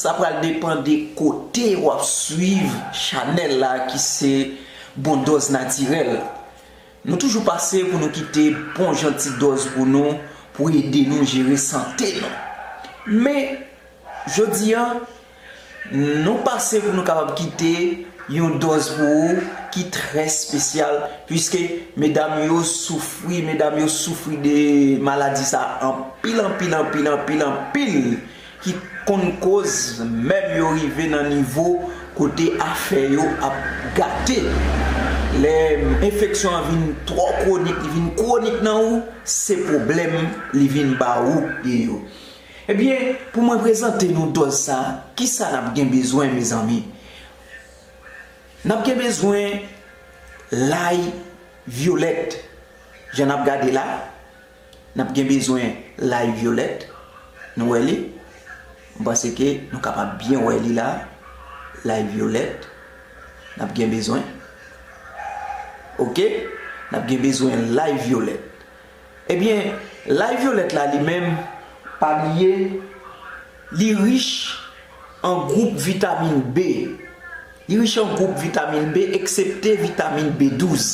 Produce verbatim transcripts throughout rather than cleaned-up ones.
Sa pral depann de kote w ap swiv chanèl la ki se Bon Dòz Natirèl. Nou toujou pase pou nou kite bon jan ti dòz pou nou, pou ede nou jere sante nou. Men, jodi a, nou pase pou nou kapab kite yon dòz pou ou ki trè espesyal, piske medam yo soufri, medam yo soufri de maladi sa anpil, anpil, anpil, anpil, anpil, ki konn koz menm yo rive nan nivo kote afè yo ap gate. Lè enfeksyon an vin twò kwonik, li vin kwonik nan ou, se pwoblèm li vin ba ou deyo. Ebyen, pou mwen prezante nou dòz sa, kisa n ap gen bezwen, mezanmi? N ap gen bezwen lay vyolèt. Jan n ap gade la, n ap gen bezwen lay vyolèt. Nou wè li? M panse ke nou kapab byen wè li la. Lay vyolèt. N ap gen bezwen. Oke? N ap gen bezwen lay vyolèt. Ebyen, lay vyolèt la li menm, pa bliye, li rich an gwoup vitamin B. Li rich an gwoup vitamin B, eksepte vitamin B douz.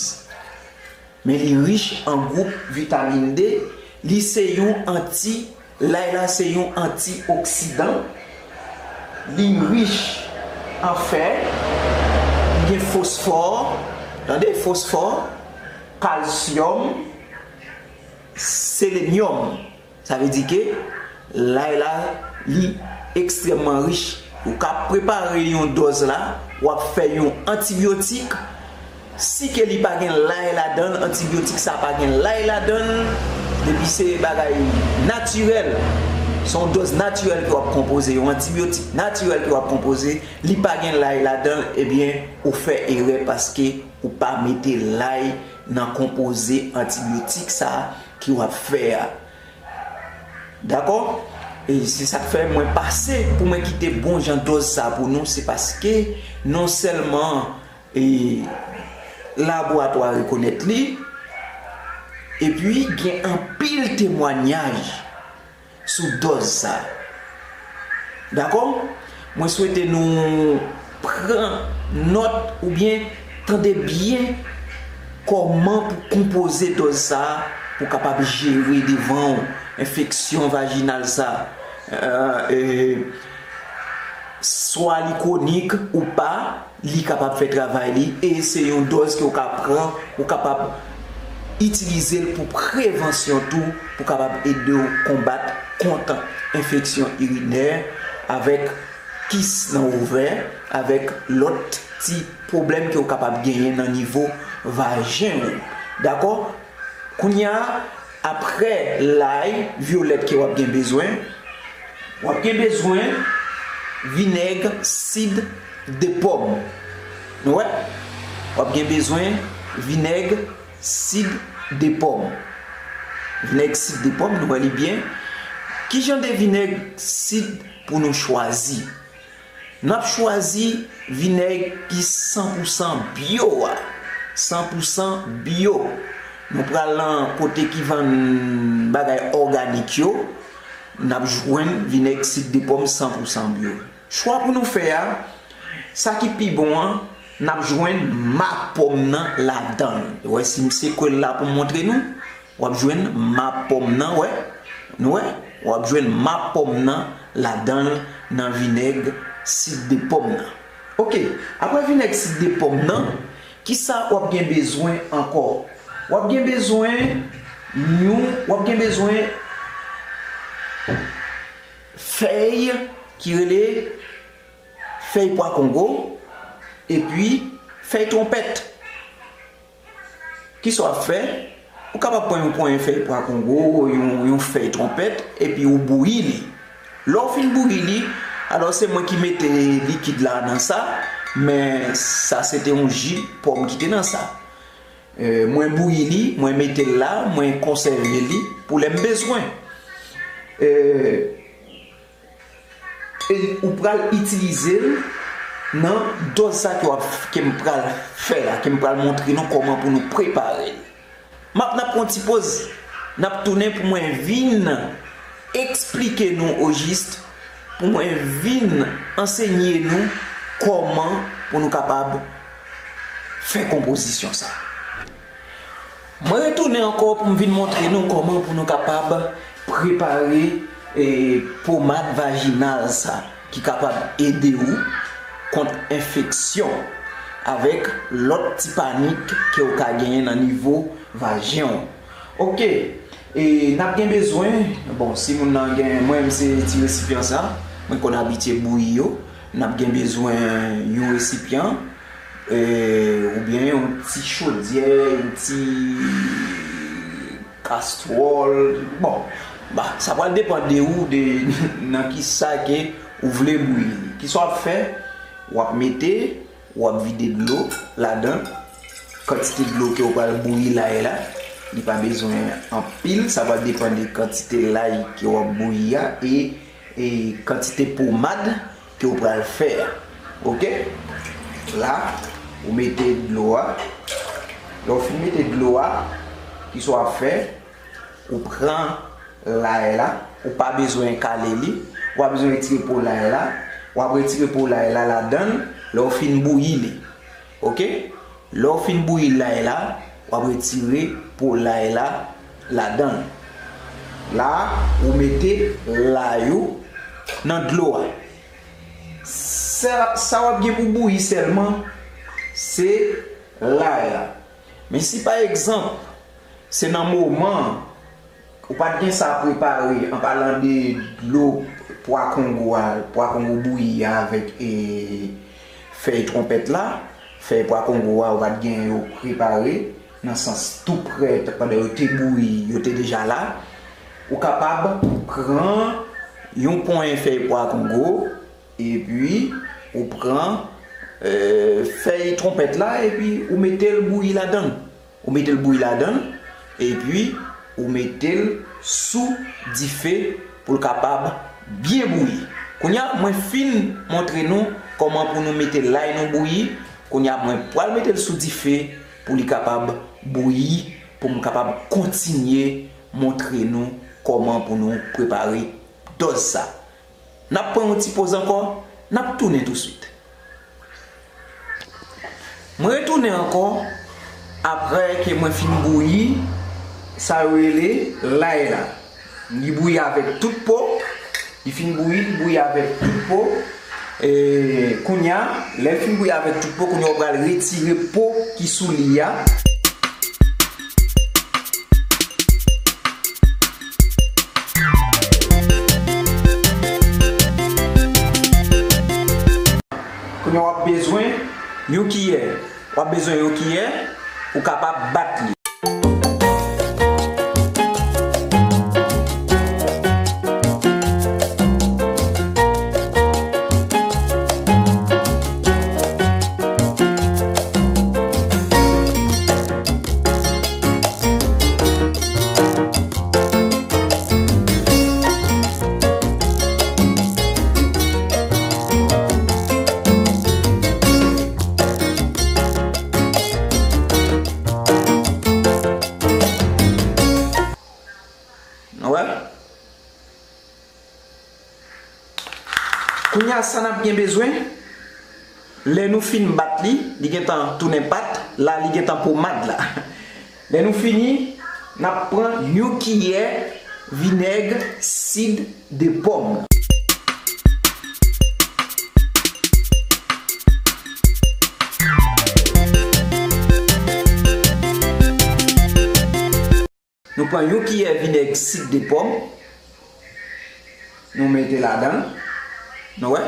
Men li rich an gwoup vitamin D, li se yon anti, lay la se yon antioksidan, li rich an fè, li gen fosfò, tande, fosfò, kalsyòm, selenyòm. Sa vle di ke lay la, li ekstrèmman rich. Ou ka prepare yon dòz la, w ap fè yon antibyotik. Si ke li pa gen lay ladan l, antibyotik sa pa gen lay ladan l, depi se bagay natirèl, se yon dòz natirèl ke w ap konpoze, yon antibyotik natirèl ke w ap konpoze, li pa gen lay ladan l, ebyen, ou fè erè paske ou pa mete lay nan konpoze antibyotik sa ki w ap fè a. Dakò? E se sa k fè mwen pase pou mwen kite bon jan dòz sa pou nou, se paske non sèlman, e, laboratwa rekonèt li, epi gen anpil temwanyaj sou dòz sa. Dakò? Mwen swete nou pran nòt oubyen tande byen kòman pou konpoze dòz sa a pou kapab jere devan w enfeksyon vajinal sa. Euh, e, swa li kwonik ou pa, li kapab fè travay li, e se yon dòz ke w ka pran, ou kapab itilize l pou prevansyon tou, pou kapab ede w konbat kont enfeksyon irinè avèk kis nan ovè, avèk lòt ti pwoblèm ke w kapab genyen nan nivo vajen w. Dakò? Kounye a, aprè lay vyolèt ke w ap gen bezwen, w ap gen bezwen vinèg sid de pòm. Nou wè? W ap gen bezwen vinèg sid de pòm. Vinèg sid de pòm, nou wè li byen. Ki jan de vinèg sid pou nou chwazi? N ap chwazi vinèg ki san pou san byo a. San pou san byo. Nou pral nan kote ki vann bagay òganik yo. N ap jwenn vinèg sid de pòm san pou san byo. Chwa pou nou fè a, sa ki pi bon an, n ap jwenn ma pòm nan ladan l. Wè si m sekwe l la pou m montre nou. W ap jwenn ma pòm nan, wè. Nou wè? W ap jwenn ma pòm nan ladan l nan vinèg sid de pòm nan. Oke, aprè vinèg sid de pòm nan, kisa w ap gen bezwen ankò? W ap gen bezwen yon, w ap gen bezwen fèy ki rele fèy pwa kongo, epi fèy twonpèt. Kisa w ap fè? Ou kapab pran yon ponyen fèy pwa kongo, yon, yon fèy twonpèt, epi ou bouyi li. Lè w fin bouyi li, alò se mwen ki mete likid la nan sa, men sa se te yon ji pòm ki te nan sa. E, mwen bouyi li, mwen mete l la, mwen konsève li pou lè m bezwen. E, e ou pral itilize l nan dòz sa ke w ap, ke m pral fè la, ke m pral montre nou kòman pou nou prepare l. M ap, n ap pran yon ti poz, n ap tounen pou mwen vin eksplike nou ojis pou mwen vin ansenye nou kòman pou nou kapab fè konpozisyon sa. Mwen retounen ankò pou m vin montre nou kòman pou nou kapab prepare, e, pomad vajinal sa ki kapab ede w kont enfeksyon avèk lòt ti panik ke w ka genyen nan nivo vajen w. Oke, e n ap gen bezwen, bon, si moun nan gen, mwen menm se ti resipyan sa, mwen konn abitye bouyi yo, n ap gen bezwen yon resipyan, e, oubyen yon ti chodyè, yon ti kastwòl, bon, ba, sa pral depann de ou, de nan kisa ke ou vle bouyi li. Kisa w ap fè, w ap mete, w ap vide dlo ladan. Kantite dlo ke w pral bouyi lay la, li pa bezwen anpil, sa va depann de kantite lay ke w ap bouyi a e, e kantite pomad ke w pral fè a. Oke? La, ou mete dlo a. Lè w fin mete dlo a, kisa w ap fè? Ou pran lay la, ou pa bezwen kale li, ou pa bezwen retire po lay la, w ap retire po lay la ladan l lè w fin bouyi li. Oke? Lè w fin bouyi lay la, w ap retire po lay la ladan l. La, ou mete lay ou nan dlo a. Sa, sa w ap gen pou bouyi sèlman, se lay la. Men si pa egzanp, se nan moman ou pa t gen sa prepare, an palan de dlo pwa kongo a, pwa kongo bouyi a avèk, e, fèy twonpèt la, fèy pwa kongo a, ou pa t gen yo prepare, nan sans tou prè, pandan yo te bouyi, yo te deja la, ou kapab pran yon ponyen fèy pwa kongo, epi ou pran, e, fèy twonpèt la, epi ou mete l bouyi ladan l. Ou mete l bouyi ladan l, epi ou mete l sou dife pou l kapab byen bouyi. Kounye a, mwen fin montre nou kòman pou nou mete lay nou bouyi. Kounye a, mwen pral mete l sou dife pou li kapab bouyi, pou m kapab kontinye montre nou kòman pou nou prepare dòz sa. N ap pran yon ti poz ankò, n ap tounen touswit. Mwen retounen ankò, apre ke mwen fin bouyi sa yo rele lay la. Li bouyi avèk tout po, li fin bouyi, li bouyi avèk tout po. E, kounye a, lè l fin bouyi avèk tout po, kounye a w pral retire po ki sou li a. Kounye a w ap bezwen yon kiyè. W ap bezwen yon kiyè pou w kapab bat li. Nou wè? Kounye a, sa n ap gen bezwen, lè nou fin bat li, li gentan tounen pat, la li gentan pomad la. Lè nou fini, n ap pran yon kiyè vinèg sid de pòm. Nou pran yon kiyè vinèg sid de pòm. Nou mete ladan l. Nou wè?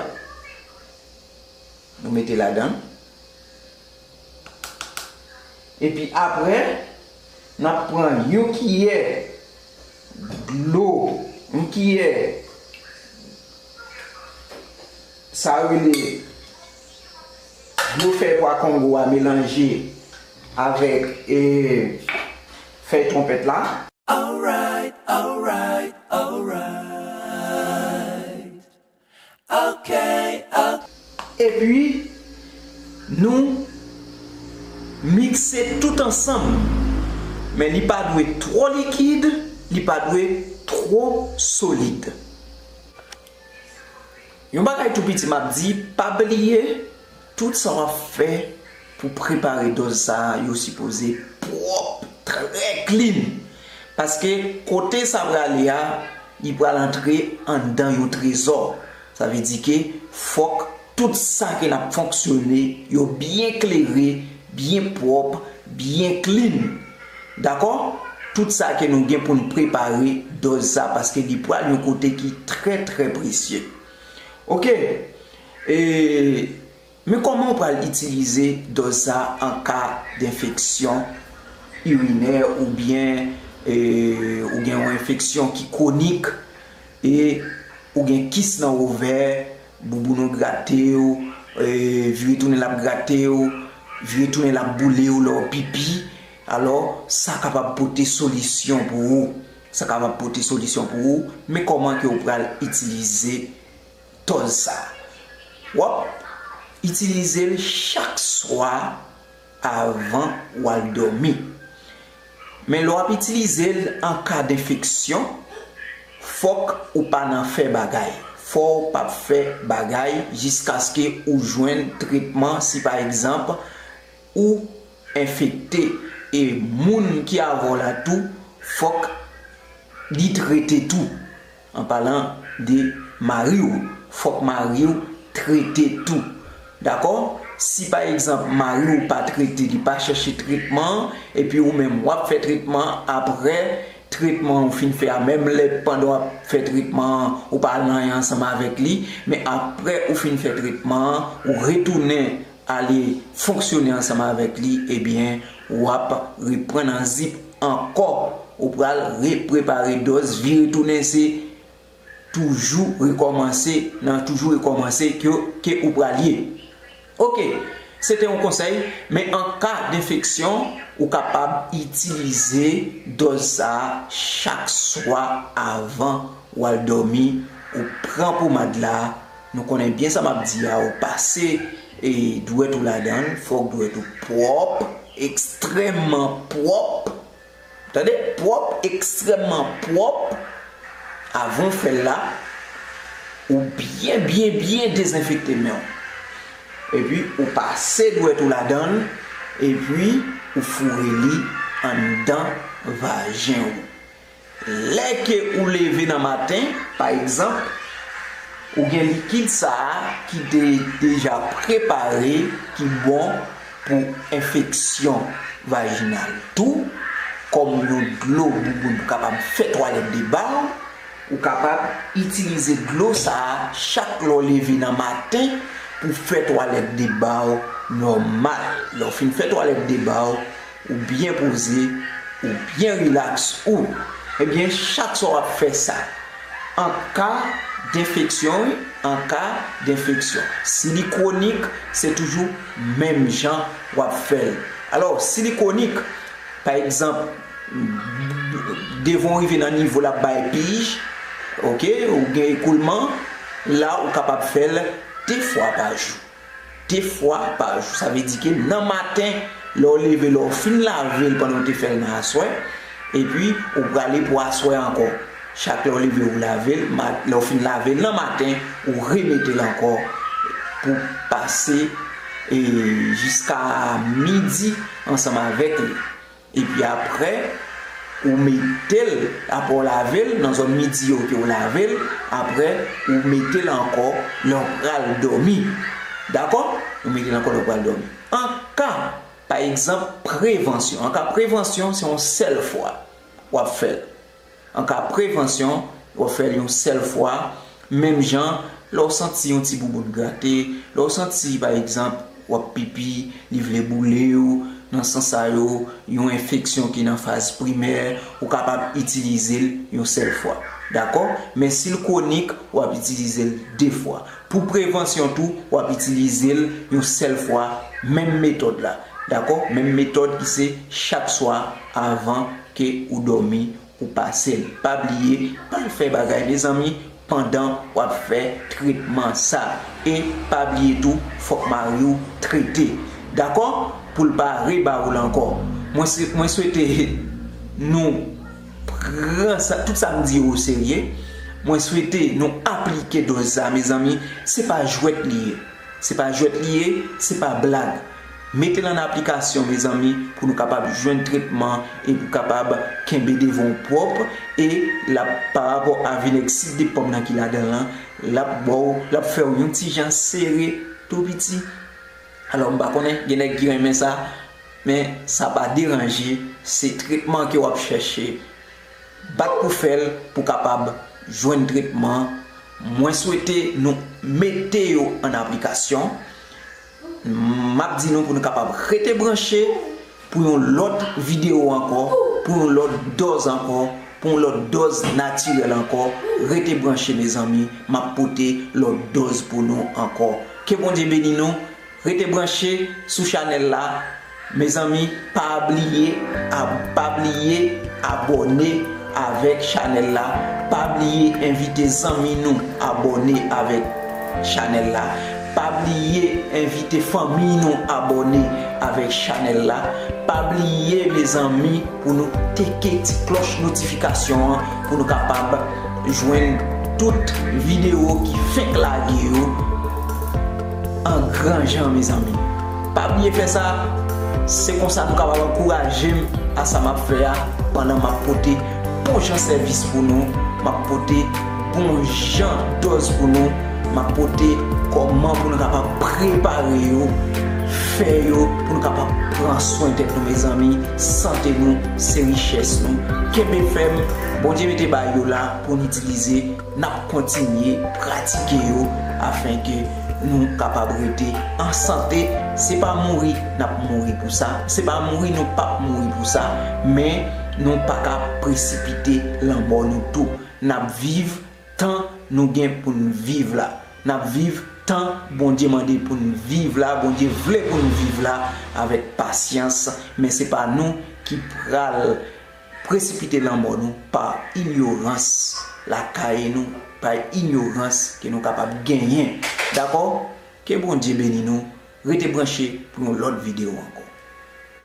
Nou mete ladan l. Epi apre, n ap pran yon kiyè dlo, yon kiyè sa yo rele dlo fèy pwa kongo a melanje avèk, e, fèy twonpèt la. Alright, alright, alright. Ok, ok. Epi, nou mikse tout ansanm. Men li pa dwe twò likid, li pa dwe twò solid. Yon bagay tou piti m ap di, pa bliye, tout sa w ap fè pou prepare dòz sa a, yo sipoze pwòp, trè clean. Paske kote sa prale a, li pral antre anndan yon trezò. Sa vle di ke fòk tout sa ke n ap fonksyone, yo byen klere, byen pwòp, byen clean. Dakò? Tout sa ke nou gen pou n prepare dòz sa, paske li pral yon kote ki trè, trè presye. Oke. E, men kòman w pral itilize dòz sa an ka denfeksyon irinè oubyen, e, ou gen yon enfeksyon ki kwonik e ou gen kis nan ovè, bouboun ou grate w, e, vire tounen l ap grate w, vire tounen l ap boule w lè w pipi, alò, sa kapab pote solisyon pou ou. Sa kapab pote solisyon pou ou, men kòman ke w pral itilize dòz sa a? W ap itilize l chak swa avan w al dòmi. Men lè w ap itilize l an ka denfeksyon, fòk ou pa nan fè bagay. Fò w p ap fè bagay jiskaske ou jwenn tretman, si pa egzanp, ou enfekte. E moun ki avè w la tou, fòk li trete tou. An palan de mari w, fòk mari w trete tou. Dakò? Si pa egzanp mari w pa trete, li pa chèche tretman an, epi ou menm w ap fè tretman an, apre tretman an ou fin fè a, menm lè pandan w ap fè tretman an, ou pa al nan anyen ansanm avèk li, men apre ou fin fè tretman an, ou retounen ale fonksyone ansanm avèk li, ebyen, w ap reprann an zip ankò. Ou pral reprepare dòz, vire tounen, se toujou rekòmanse, nan toujou rekòmanse ke, ke ou pral ye. Oke, se te yon konsèy, men an ka denfeksyon, ou kapab itilize dòz sa a chak swa avan w al dòmi. Ou pran pomad la, nou konnen byen sa m ap di a, ou pase, e, dwèt ou ladan l, fòk dwèt ou pwòp, ekstrèmman pwòp. Tande, pwòp, ekstrèmman pwòp. Avan w fè l la, ou byen, byen, byen dezenfekte men w. Epi, ou pase dwèt ou ladan l, epi ou foure li anndan vajen ou. Lè ke ou leve nan maten, pa egzanp, ou gen likid sa a ki te deja prepare, ki bon pou enfeksyon vajinal tou, kòm yon dlo bouboun pou kapab fè twalèt de ba w, ou kapab itilize dlo sa a chak lè w leve nan maten pou fè twalèt de ba w nòmal. Lè w fin fè twalèt de ba w, ou byen poze, ou byen rilaks ou. Ebyen, chak swa w ap fè sa, an ka denfeksyon, wi, an ka denfeksyon. Si li kwonik, se toujou menm jan w ap fè l. Alò, si li kwonik, pa egzanp, devan w rive nan nivo l ap bay pij, oke, ou gen ekoulman, la ou kapab fè l de fwa pa jou. De fwa pa jou. Sa vle di ke nan maten, lè w leve, lè w fin lave l pandan w te fè l nan aswè, epi ou prale pou aswè ankò. Chak lè w leve, ou lave l, ma-, lè w fin lave l nan maten, ou remete l ankò pou pase, e, jiska midi ansanm avèk li. Epi apre, ou mete l, apre w lave l, nan zòn midi yo ke w lave l, apre, ou mete l ankò lè w pral dòmi. Dakò? Ou mete l ankò lè w pral dòmi. An ka, pa egzanp, prevansyon. An ka prevansyon, se yon sèl fwa w ap fè l. An ka prevansyon, w ap fè l yon sèl fwa, menm jan, lè w santi yon ti bouboun grate, lè w santi, pa egzanp, w ap pipi, li vle boule w, nan sans sa yo, yon enfeksyon ki nan faz primè, ou kapab itilize l yon sèl fwa. Dakò? Men si l kwonik, w ap itilize l de fwa. Pou prevansyon tou, w ap itilize l yon sèl fwa, menm metòd la. Dakò? Menm metòd ki se chak swa avan ke ou dòmi, ou pase l. Pa bliye, pa al fè bagay, mezanmi, pandan w ap fè tretman sa. E pa bliye tou, fòk mari w trete. Dakò? Pou l pa reba w l ankò. Mwen swe-, mwen swete nou pran sa, tout sa m di yo oserye. Mwen swete nou aplike dòz sa, mezanmi. Se pa jwèt li ye. Se pa jwèt li ye, se pa blag. Mete l an aplikasyon, mezanmi, pou nou kapab jwenn tretman e pou kapab kenbe devan w pwòp. E l ap, pa rapò a vinèg sid de pòm nan ki ladan l lan, l ap ba w, l ap fè w yon ti jan sere, tou piti. Alò, m pa konnen, gen nèg ki renmen sa, men sa pa deranje, se tretman ke w ap chèche. Bat pou fè l, pou kapab jwenn tretman. Mwen swete nou mete yo an aplikasyon. M ap di nou pou nou kapab rete branche pou yon lòt videyo ankò, pou yon lòt dòz ankò, pou yon lòt dòz natirèl ankò. Rete branche, mezanmi, m ap pote lòt dòz pou nou ankò. Ke Bondye beni nou. Rete branche sou chanèl la. Mezanmi, pa bliye, ab-, pa bliye abòne avèk chanèl la. Pa bliye envite zanmi nou abòne avèk chanèl la. Pa bliye envite fanmi nou abòne avèk chanèl la. Pa bliye, mezanmi, pou nou teke ti klòch notifikasyon an pou nou kapab jwenn tout videyo ki fenk lage yo an gran jan, mezanmi. Pa bliye fè sa, se konsa nou kapab ankouraje m a sa m ap fè a, pandan m ap pote bon jan sèvis pou nou, m ap pote bon jan dòz pou nou, m ap pote kòman pou nou kapab prepare yo, fè yo, pou nou kapab pran swen tèt nou, mezanmi. Sante nou, se richès nou. Kenbe fèm, Bondye mete bay yo la pou n itilize, n ap kontinye pratike yo afenke nou kapab rete an sante. Se pa mouri n ap mouri pou sa, se pa mouri nou p ap mouri pou sa, men nou pa ka presipite lanmò nou tou. N ap viv tan nou gen pou n viv la. N ap viv tan Bondye mande pou n viv la, Bondye vle pou n viv la avèk pasyans, men se pa nou ki pral presipite lanmò nou pa inyorans lakay nou, pa inyorans ke nou kapab genyen. Dakò? Ke Bondye beni nou. Rete branche pou yon lòt videyo ankò.